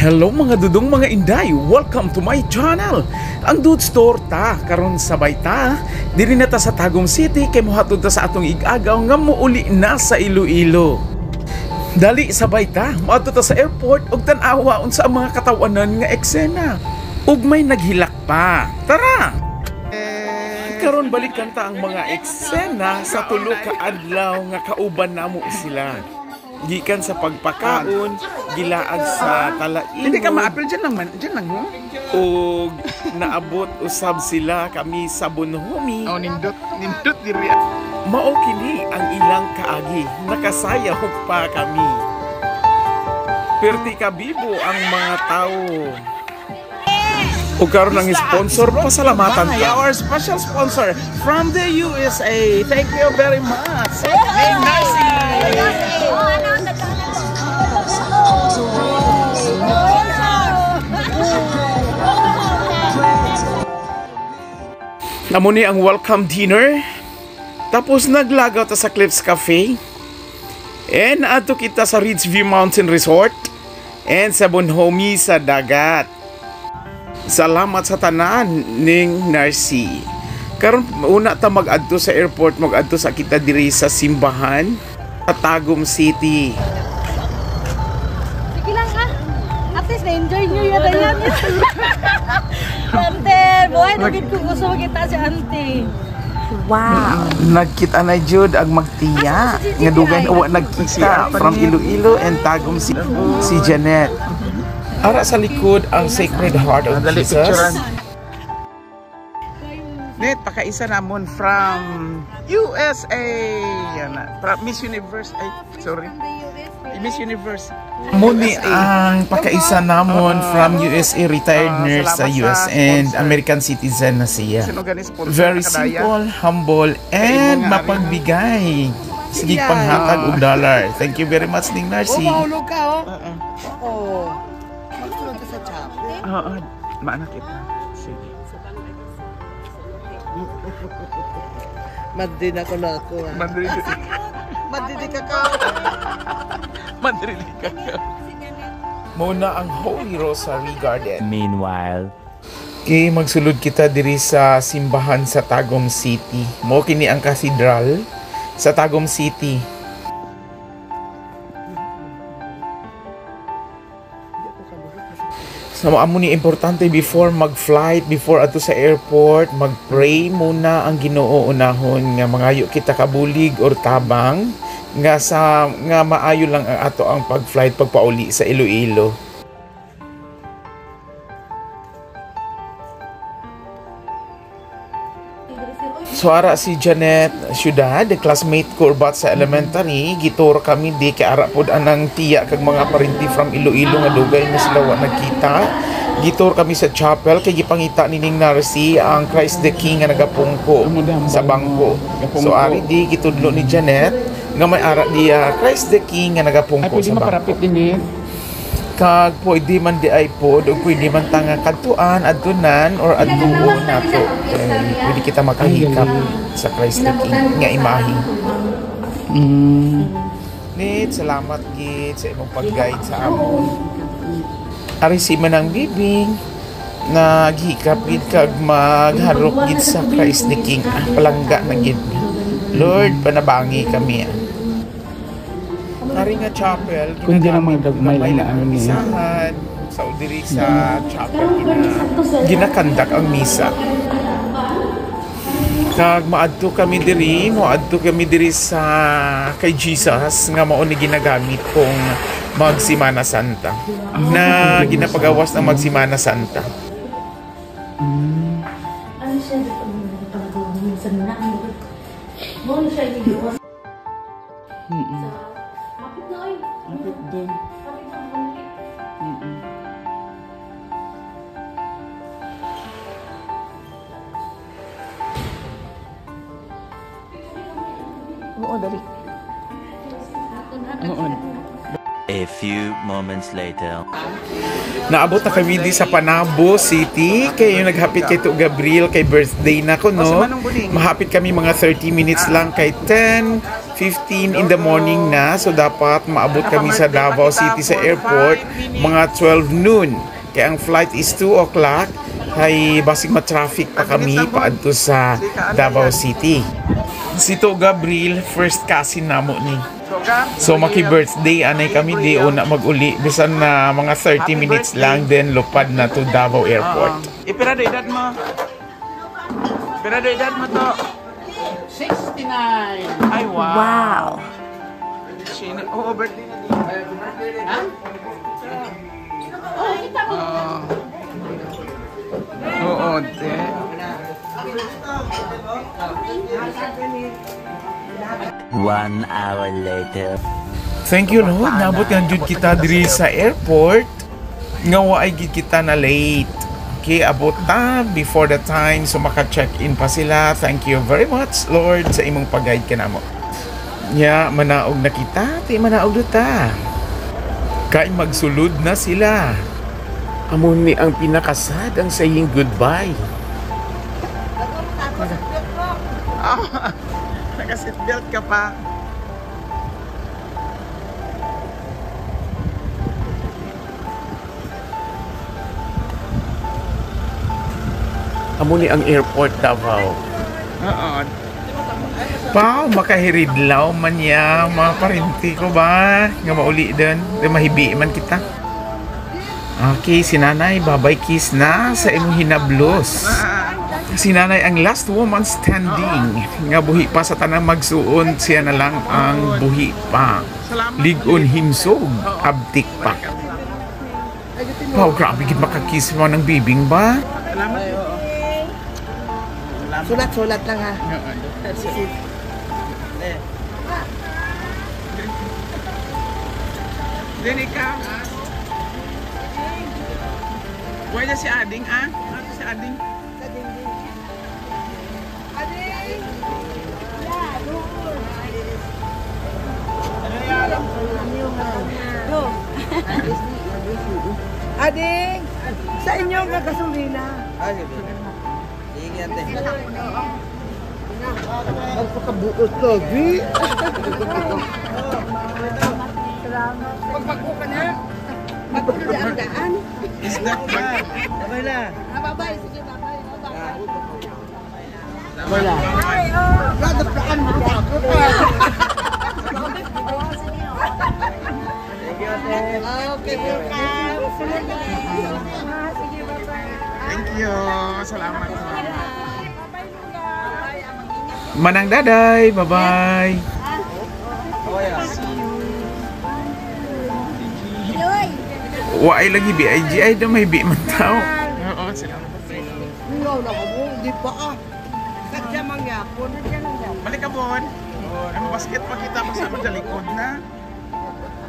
Hello mga dudong, mga inday! Welcome to my channel! Ang Dudes Torta, karon sabay ta diri na ta sa Tagum City kay mohatod ta sa atong igagaw nga muuli na sa Iloilo. Dali, sabay ta, moadto ta sa airport ug tan-awa unsa ang mga katawanan nga eksena. Ug may naghilak pa. Tara! Karon balikan ta ang mga eksena sa tulo ka adlaw nga kauban namo sila. Gikan sa pagpakaon, gilaag sa talain. Hindi ka maapil dyan lang man. Dyan lang mo. Ug naabot usab sila kami sa Bonhomi. Oh, nindot. Nindot diri. Mao kini ang ilang kaagi. Nakasayaw pa kami. Perti kabibo ang mga tao. Ug karon ang sponsor, pasalamatan Bye, ta. our special sponsor from the USA. Thank you very much. Hey, Narcy. Oh, ano, nagkaanak ko. Amo ni ang welcome dinner. Tapos naglagaw ta sa Cliffs Cafe. And adto kita sa Ridgeview Mountain Resort and sa Bonhomi sa dagat. Salamat sa tanan ning Narcy. Karon una ta mag-adto sa airport, mag-adto sa kita diri sa simbahan sa Tagum City. Sige lang ah. At least na-enjoy nyo yun. Ayan. Ante, buhay na gid ko gusto makita si ante. Wow. Nagkita na jud ang magtiya nga dugay na wa nagkita from Iloilo and Tagum City, si Janet. Ara sa likod ang Sacred Heart of Dali, Jesus. picturean. Net, pakaisa namon from USA. Yan na. From Miss Universe. Ay, sorry. Miss Universe. Muni ang pakaisa namon from USA, retired nurse sa salamat sa US and sponsor. American citizen na siya. Sino gani sponsor Very na kadaya? simple, humble, and nga, mapagbigay. Sige, panghatag og dollar. Thank you very much, Ning Narcy. Mahulog ka, oh. Oo. Oo. Magsulod ka sa chapel. Oo. Maana kita. Sige. Madrid ako na ako. Ah. Madrid. Madrid ka ka. Madrid ka. Muna ang Holy Rosary Garden. Meanwhile. Okay, magsulod kita diri sa simbahan sa Tagum City. Mo kini ang cathedral sa Tagum City. So amo ni importante before mag-flight, before adto sa airport, mag-pray muna ang Ginoo unahon nga mangayo kita kabulig or tabang nga sa nga maayo lang ang ato ang pag-flight pagpauli sa Iloilo. So ara si Janet Ciudad, classmate ko or bat sa elementary, gitur kami di kay ara pod anang tiya kag mga parinti from Iloilo nga dugay na sila wa nagkita. Gitur kami sa chapel kay gipangita ni Ning Narcy ang Christ the King nga nagapungko sa bangko. So ari di gitudlo ni Janet nga may ara diya Christ the King nga Ay, nagapungko pwede sa bangko. maparapit din eh. Kag pwede man di ay pod o pwede man tanga kadtuan, adtunan or adtuon nato. Eh, pwede kita makahikap sa Christ the King nga imahe. Nit, salamat gid sa imong pag-guide sa amon. Ari si Manang Bibing naghikap gid kag magharok gid sa Christ the King. Ah, palangga na gid. Lord, panabangi kami. Ah. Ari nga chapel, Kung di lang mga ginagamit gagmay lang gamay na ano ang niya. misahan. Sa diri sa chapel ginakandak ang misa. Kag maadto kami diri sa kay Jesus nga mao ni ginagamit kung magsimana Santa. Na ginapagawas ng magsimana Santa. Ano siya dito? Minsan na. Mo siya inigawas. Sa kapit na ay. Kapit doon. Kapit na bumili. Oo, dali. Oo. A few moments later. Naabot na kami di sa Panabo City. Kay yung naghapit kay to Gabriel kay birthday na ko, Oh, si no. Manong Buling. Mahapit kami mga 30 minutes lang kay 10 15 in the morning na, so dapat maabot kami sa Davao City sa airport mga 12 noon. Kaya ang flight is 2 o'clock, ay basig ma-traffic pa kami paadto sa Davao City. Si To Gabriel, first cousin namo ni. So maki-birthday anay kami di una mag-uli bisan na mga 30 minutes lang, then lupad na to Davao Airport. Ipira do edad mo? Pira do edad mo to? 69. Ay, wow. Wow. Oo, birthday na din. Ha? Oo. Oo, de. 1 hour later. Thank you, Lord. Nabot nga jud kita diri sa airport. Nga waay gid kita na late. Okay, abot ta before the time so maka-check-in pa sila. Thank you very much, Lord, sa imong pag-guide kanamo. Nya manaog na kita, ti manaog na ta. Kay magsulod na sila. Amo ni ang pinakasad ang saying goodbye. Ah, naka-seatbelt ka pa. Amo ni ang airport Davao. Oo. Pao, makahiridlaw man ya, mga parinti ko ba? Nga mauli din, di mahibi man kita. Okay, si nanay, babay kiss na sa imong hinablos. Si nanay ang last woman standing. Nga buhi pa sa tanang magsuon, siya na lang ang buhi pa. Ligon himsog, abtik pa. Pao, grabe gid makakiss mo ng bibing ba? Salamat. Oo. Sulat-sulat lang ha. Then ikaw, ah. Buhay na si Ading, ah? Ano si Ading? Ading! Ading! Sa inyo ang gasolina. Magpakabuot lagi. Pagpagko ka na. Magpagdaan. Isda ba? Bye na. Bye-bye. Sige, bye-bye. Wala. Bye. Okay, welcome. Sige, bye-bye. Thank you. Salamat. Manang daday, bye-bye. See you. Waay lagi BIG ay da may bi man tao. Oo, salamat. Hindi na ako, hindi pa ah. Sadya mangyapon. Balik ka, Bon. Ay, mabasket pa kita kasama sa likod na.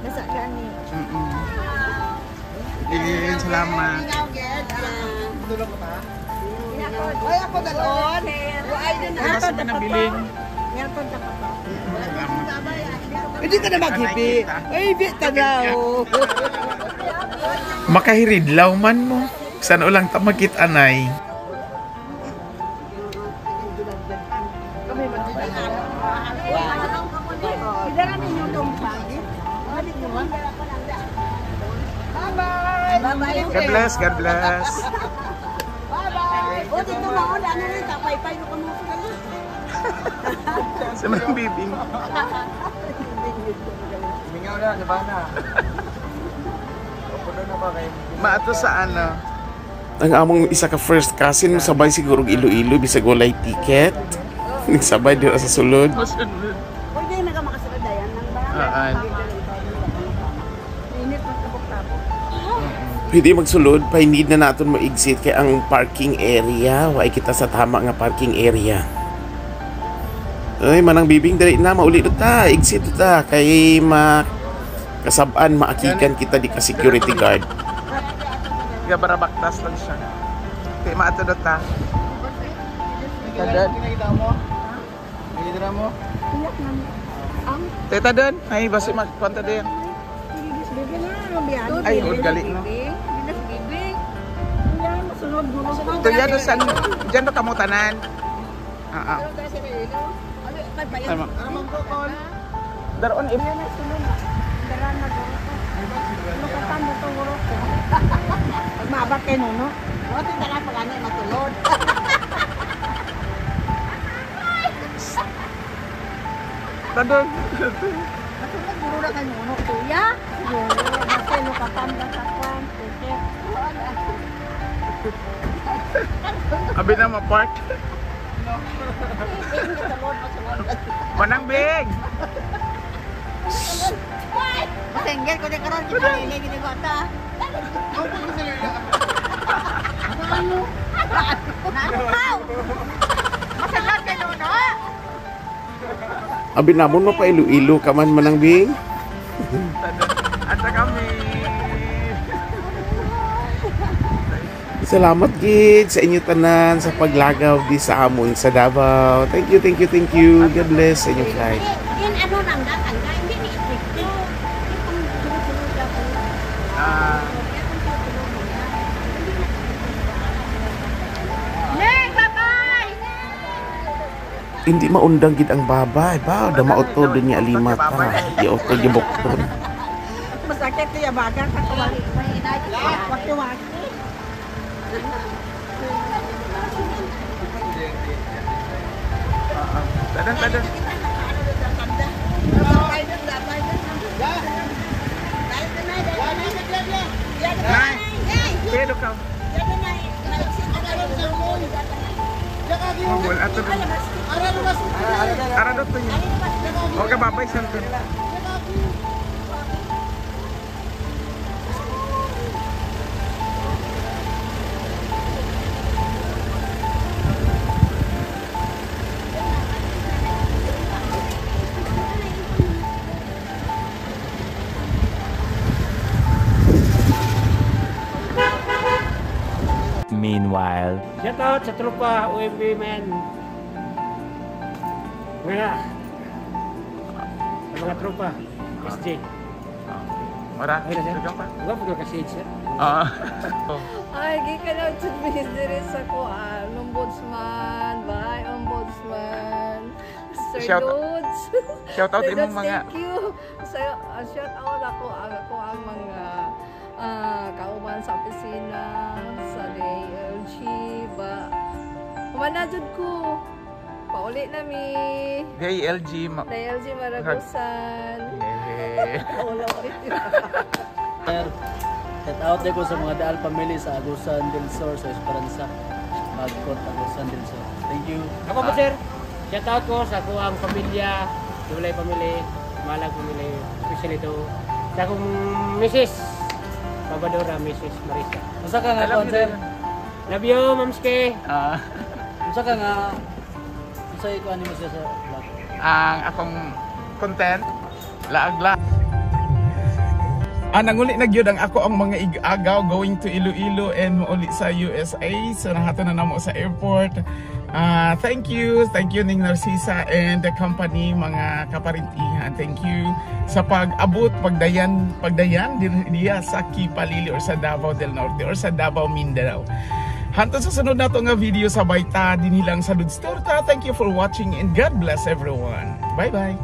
Nasa gani. Eh, salamat. Ay, ako dalon. Ay, din Ay, basta may nabilin. Meron ka pa. Salamat. Hindi ka na maghibi. Ay, bi ka na. oh. Makahiridlaw man mo. San ulang ta magkit-anay. Idara ninyo tumpang. Bye-bye. Bye-bye. God bless, God bless. Bye-bye. O, dito mauna. Ano na yun? Tapay-pay no kamo. Sa mga bibing. Mingaw na, diba na? Maato sa ano. Ang among isa ka first cousin sabay siguro og Iloilo bisag walay ticket. Nagsabay dira sa sulod. Pwede na ka makasulod ayan ng ba? Oo. Init ng tabok-tabok. Pwede magsulod pa need na naton mo exit kay ang parking area way kita sa tama nga parking area. Ay, manang bibing, dali na mauli na ta, exit ta kay ma kasab-an maakikan kita di ka security guard. Gabarabaktas lang siya. Kaya maato na ta. Tadad. mo? Teta doon. Ay, basi magkwanta din. Ay, good gali, no? Ito yan, doon san, dyan do kamutanan. Ah, ah. Tama. Daron eh. Daran na guro ko. Lukatan na to guro ko. Pag maabak kay Nuno. Wala tara pag ano matulod. Tadon. Matulod guro na kay Nuno. Kuya. Siguro kasi lukatan na sa kwan. Sige. Abi na ma-park. Manang Big. Masenggel ko di karon kita ini gini ko ata. Ano? Ano? Masalat kay Nuno. Abi namon mo pa Iloilo ka man, Manang Bing. Ata kami. Salamat gid sa inyo tanan sa paglagaw di sa amon sa Davao. Thank you, thank you, thank you. God bless sa inyong flight. Hindi, ano lang da, tangga, hindi ni epekto. Hindi pang sunod-sunod ako. Ah, Neng, bye-bye! Hindi maundang gid ang babay. Ba, da maauto dun niya lima ta. Di auto di bukton. Masakit kaya baga sa kawali. Waki-waki. Tadon, tadon. Nay. Pero ka. Mabul ato. Ara do to niya. Okay, babay sa to. Meanwhile. Shout out sa tropa OMB men. Nga. Sa mga tropa. SJ. Ora. Okay na, sir. Dagan pa. Wala po kasi, sir. Ah. Ay, gikan na jud mi diri sa kuan, Ombudsman. Bye, Ombudsman. Sir Dudes. Shout out Sir imong Dudes, mga thank you. So, shout out ako ang mga kauban sa opisina, sa DLG, ba. Humana jud ko. Pauli na mi. DLG. DLG Maragusan. Yeah. Wala. Shout out din ko sa mga Daal family sa Agusan del Sur, sa Esperanza. Magkot, Agusan del Sur. Thank you. Ako po, sir. Shout out ko sa ako ang pamilya, Dulay family, Malag family, especially to sa akong Mrs. Babadora, Mrs. Marisa. Unsa ka nga I love kuan, you, sir? Dayan. Love you, Mamske. Ah, Unsa ka nga unsa ikuan nimo sir sa vlog? Ang akong content laagla. Ah, nanguli na gyud ang ako ang mga ig-agaw going to Iloilo and mauli sa USA. So nahato na namo sa airport. Ah, thank you. Thank you ning Narcisa and the company, mga kaparintihan. Thank you sa pag-abot, pagdayan, pagdayan diya sa Kipalili or sa Davao del Norte or sa Davao Mindanao. Hantod sa sunod nato nga video sa Baita dinhi lang sa Dudes Torta. Thank you for watching and God bless everyone. Bye bye.